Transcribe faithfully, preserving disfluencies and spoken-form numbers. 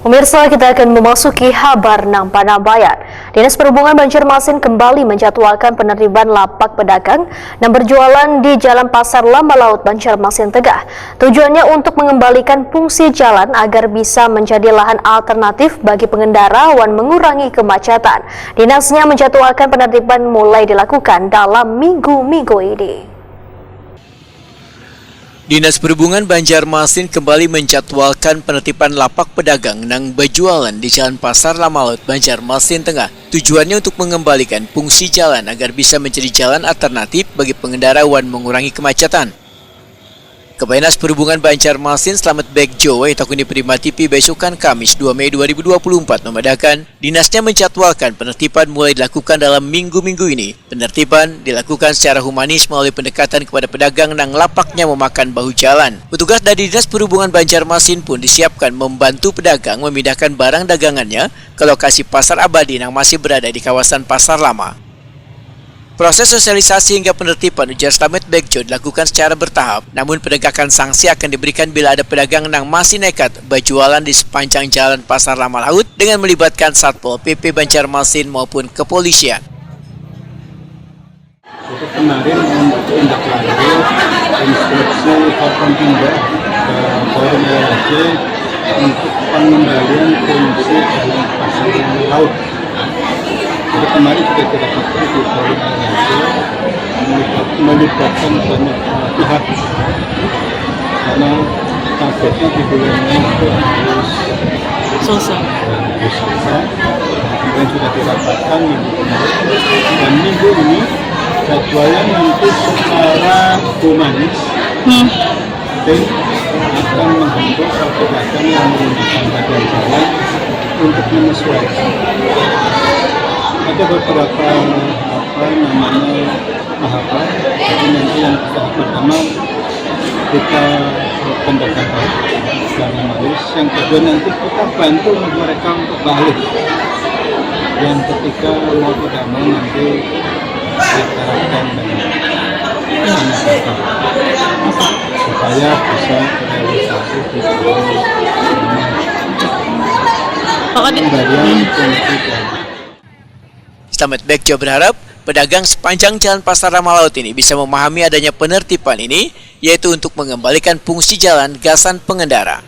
Pemirsa, kita akan memasuki habar nang panambayan. Dinas Perhubungan Banjarmasin kembali menjadwalkan penertiban lapak pedagang nang berjualan di Jalan Pasar Lama Laut Banjarmasin Tengah. Tujuannya untuk mengembalikan fungsi jalan agar bisa menjadi lahan alternatif bagi pengendara wan mengurangi kemacetan. Dinasnya menjadwalkan penertiban mulai dilakukan dalam minggu-minggu ini. Dinas Perhubungan Banjarmasin kembali menjadwalkan penertiban lapak pedagang nang berjualan di Jalan Pasar Lama Laut Banjarmasin Tengah. Tujuannya untuk mengembalikan fungsi jalan agar bisa menjadi jalan alternatif bagi pengendara wan mengurangi kemacetan. Kepala Dinas Perhubungan Banjarmasin Slamet Begjo, yang takuni Prima T V besukan Kamis dua Mei dua ribu dua puluh empat, memadahakan, dinasnya menjadwalkan penertiban mulai dilakukan dalam minggu-minggu ini. Penertiban dilakukan secara humanis melalui pendekatan kepada pedagang nang lapaknya memakan bahu jalan. Petugas dari Dinas Perhubungan Banjarmasin pun disiapkan membantu pedagang memindahkan barang dagangannya ke lokasi Pasar Abadi nang masih berada di kawasan Pasar Lama. Proses sosialisasi hingga penertiban, ujar Slamet Begjo, dilakukan secara bertahap. Namun, penegakan sanksi akan diberikan bila ada pedagang nang masih nekat berjualan di sepanjang Jalan Pasar Lama Laut dengan melibatkan Satpol P P Banjarmasin maupun kepolisian. Jadi kemarin untuk tindak lanjut instruksi Forkompimda ke Polri Aceh untuk pengembalian fungsi Jalan Pasar Lama Laut. Jadi kemarin sudah kita pakai di Polri Aceh, melibat-, melibatkan banyak pihak karena targetnya di bulan Mei itu harus selesai. Harus selesai. Dan sudah dirapatkan minggu kemarin. Dan minggu ini jadwalnya nanti secara humanis, hmm, tim akan membentuk satu badan yang menggunakan badan jalan untuk menyesuaikan. Ada beberapa, apa namanya, tahapan. Jadi nanti yang tahap pertama kita pendekatan secara manis. Yang kedua nanti kita bantu mereka untuk balik. Yang ketiga mau tidak mau nanti diharapkan dengan supaya bisa terrealisasi di tahun pengembalian fungsi jalan. Slamet Begjo berharap pedagang sepanjang Jalan Pasar Lama Laut ini bisa memahami adanya penertiban ini, yaitu untuk mengembalikan fungsi jalan gasan pengendara.